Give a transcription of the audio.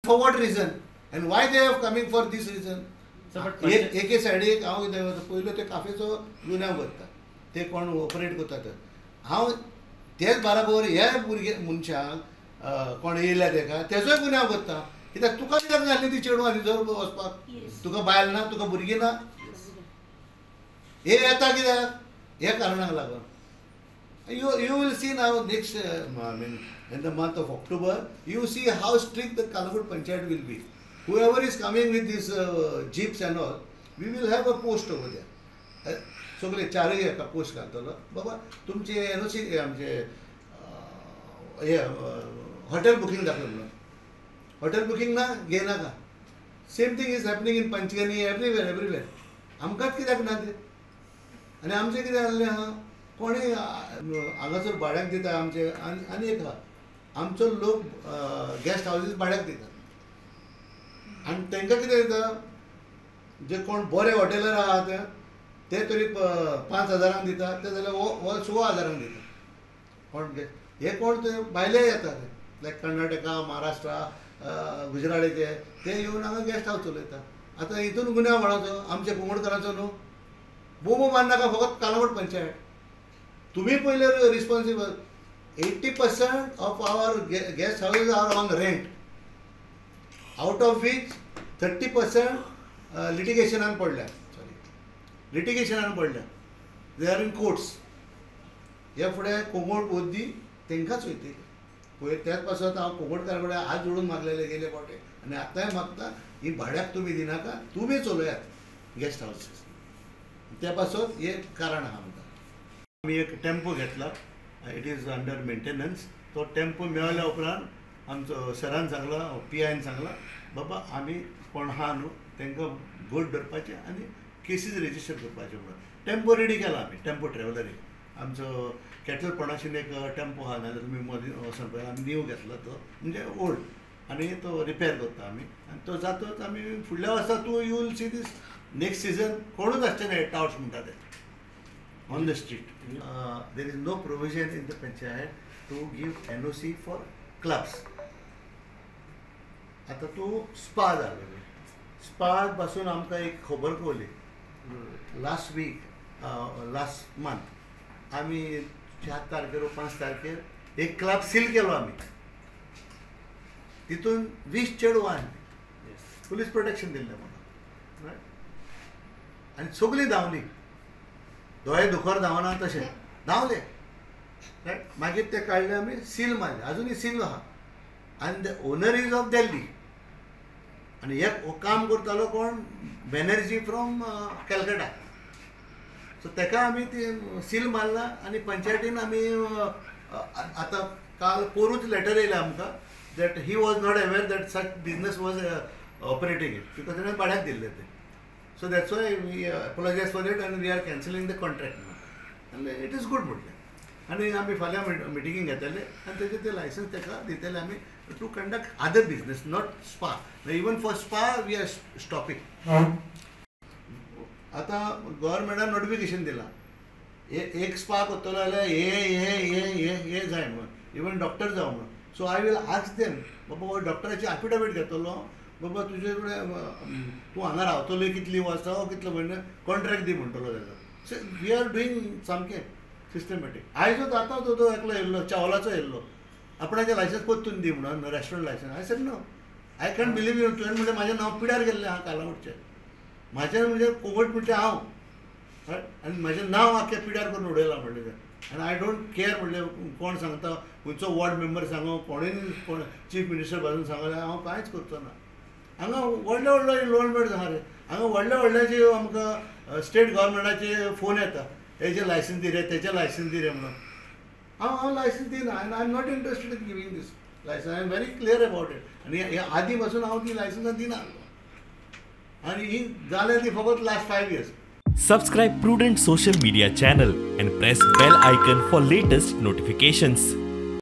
For what reason and why they are coming for this reason? एके सायडीक हांव कितें पयलो ते काफेचो गुन्यांव करता, ते कोण ऑपरेट करता ते हांव तेच बाराबर हे भुरगे मनशांक कोण येयल्या तेका तेजोय गुन्यांव करता. कित्याक तुका कित्याक जाल्ली ती चेडवां थंयसर वचपाक? तुका बायल ना, तुका भुरगीं ना, हे येता कित्याक? हे कारणाक लागून. You will see now next, I mean in the month of October, you see how strict the Calangute panchayat will be. Whoever is coming with these jeeps and all, we will have a post over there. सगळे चारय एका post घालतलो, बाबा तुमचे NOC आमचे हे hotel booking दाखय म्हणून. Hotel booking ना घेयनाका. Same thing is happening in Panchgani, everywhere everywhere. आमकांच कित्याक ना ते? आनी आमचें कितें जाल्लें आहा, कोणूय हांगासर भाड्याक दिता आमचे. आनी एक आहा, आमचो लोक गेस्ट हावजीस भाड्याक दिता आनी तांकां कितें दिता, जे कोण बरे हॉटेलार आहा ते तरी 5,000 दिता, ते जाल्यार हो 6,000 दिता. कोण हे कोण ते भायले येता ते लायक कर्नाटका, महाराष्ट्रा, गुजरातीचे ते येवन हांगा गेस्ट हावस चलयता. आतां हितून गुन्यांव कोणाचो? आमच्या कुंकळकारांचो न्हू. बोबो मारनाका फकत कालंगूट पंचायत. तुमी पयले responsible. 80% of our guest houses are on rent, out of which 30% लिटिगेशनान पडल्या, सॉरी लिटिगेशनान पडल्या, they are in courts. हे फुडें कोंकण बोद्दी तांकांच वयतली. पळय त्याच पासत हांव कोंकणकारा कडेन हात जोडून मागलेले गेले फावटी आनी आतांय मागता, ही भाड्याक तुमी दिनाका, तुमी चलयात गेस्ट हावसीस. त्या पासत हें कारण आहा आमकां. आमी एक टेम्पो घेतला, it is under maintenance. तो टेम्पो मेळ्ळ्या उपरांत आमचो सरान सांगला, पी आयन सांगला, बाबा आमी कोण आहा न्हू तांकां गोड धरपाचें आनी केसीस रेजिस्टर करपाच्यो म्हणून. टेम्पो रेडी केला आमी, टेम्पो ट्रॅव्हलर एक आमचो कॅटल पणाशीन एक टेम्पो आहा, नाजाल्यार तुमी मदीं वचोन पळय, आमी नीव घेतला तो, म्हणजे ओल्ड, आनी तो रिपेर करता आमी. आनी तो जातच आमी फुडल्या वर्सा तूं you will see this next season कोणूच आसचे ना टावट्स म्हणटा ते on the street. There is no provision in the panchayat to give NOC for clubs. आतां तूं स्पा जालें, स्पा पासून आमकां एक खबर कळ्ळी लास्ट वीक, लास्ट मंथ आमी 4 तारखेर 5 तारखेर एक क्लब सील केलो आमी. तितून 20 चेडवां आसलीं, पुलीस प्रोटेक्शन दिल्लें म्हाका, आनी सगळीं धांवलीं, दोळे दुखर धांवना तशें धांवले. रायट, मागीर ते काडले आमी, सील मारले, आजुनूय सील आहा. आनी the owner is of Delhi. आनी हे काम करतालो कोण, बॅनर्जी फ्रॉम कॅलकटा. सो ताका आमी ती सील मारला आनी पंचायतीन आमी आतां काल पोरूच लेटर येयलें आमकां that he was not aware that such business was operating it, because ताणें भाड्याक दिल्लें तें. So that's why we apologise for it and we are cancelling the contract. आनी it is good म्हटलें. आनी आमी फाल्यां मिटिंगेक घेतले आनी तेजें तें लायसन्स ताका दितले आमी to conduct other business, not spa. Even for spa we are stopping. आतां गव्हर्मेंटान नोटिफिकेशन दिलां, एक स्पा करतलो जाल्यार हे हे हे हे हे जाय म्हणून, इवन डॉक्टर जावं म्हणून. So I will ask them, बाबा हो डॉक्टराची एफिडेवीट घेतलो, बाबा तुजे कडेन तूं हांगा रावतलो कितलीं वर्सां वो कितले म्हयने, कॉन्ट्रॅक्ट दी म्हणटलो ताका. सो we are doing सामकें सिस्टमॅटीक. आयजूच आतां तो एकलो येयल्लो, चावलाचो येयल्लो, आपणाचें लायसन्स परतून दी म्हणून, restaurant licence. I said no, I can't believe you. तुवें म्हणलें म्हाजें नांव पिड्यार गेल्लें आहा कालांगुटचें, म्हाजें म्हणजे कोंकण म्हणचें हांव, आनी म्हाजें नांव आख्खें पिड्यार करून उडयलां म्हणलें तें. आनी I don't care म्हणलें कोण सांगता, खंयचो वॉर्ड मेंबर सांगो, कोणूय कोण चीफ मिनिस्टर बाजून सांगो, हांव कांयच करचो ना. हांगा व्हडले व्हडले इनवॉल्वमेंट आहा रे, हांगा व्हडल्या व्हडल्याचे आमकां स्टेट गव्हर्मेंटाचे फोन येता, हेजे लायसन्स दी रे, तेजें लायसन्स दी रे म्हणून. हांव लायसन्स दिना आनी I am not interested in giving this licence. I am very clear about it. आनी ह्या आदीं पासून हांव ती लायसन्सां दिना आनी ही जाल्या ती फकत last 5 years. Subscribe Prudent social media channel and press bell icon for latest notifications.